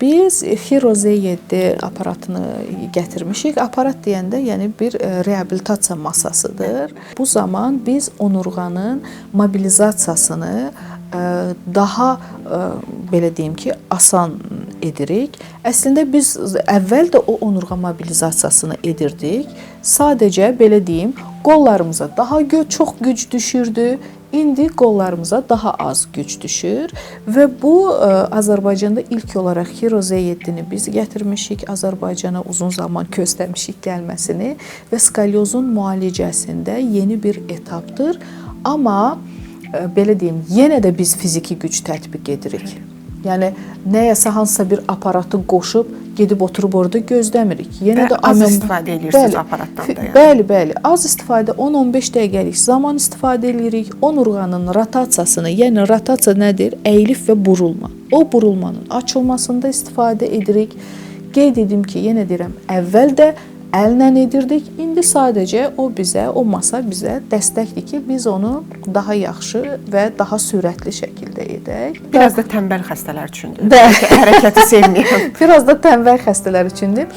Biz Xiro Z7 aparatını gətirmişik. Aparat deyəndə, yəni bir reabilitasiya masasıdır. Bu zaman biz onurğanın mobilizasiyasını daha belə deyim ki, asan edirik. Əslində biz əvvəl də o onurğa mobilizasiyasını edirdik. Sadəcə belə deyim, qollarımıza daha çox güc düşürdü. İndi qollarımıza daha az güc düşür və bu Azərbaycanda ilk olaraq Xiro Z7-ni biz gətirmişik. Azərbaycana uzun zaman gözləmişik gəlməsini və skalyozun müalicəsində yeni bir etapdır. Amma belə deyim, yenə də biz fiziki güc tətbiq edirik. Yəni nəyəsə hansısa bir aparatı qoşub gedib oturub orada gözləmirik. Yenə Və də az istifadə edirsiniz aparatdan da yəni. Bəli, bəli. Az istifadə, 10-15 dəqiqəlik zaman istifadə edirik. Onurğanın rotasiyasını, yəni rotasiya nədir? Əyilib və burulma. O burulmanın açılmasında istifadə edirik. Qeyd edim ki, yenə deyirəm, əvvəl də əllə edirdik. İndi sadəcə o bizə, o masa bizə dəstəkdir ki, biz onu daha yaxşı və daha sürətli şəkildə edək. Biraz da tənbəl xəstələr üçündür. Bəli. Hərəkəti sevməyən. Biraz da tənbəl xəstələr üçündür.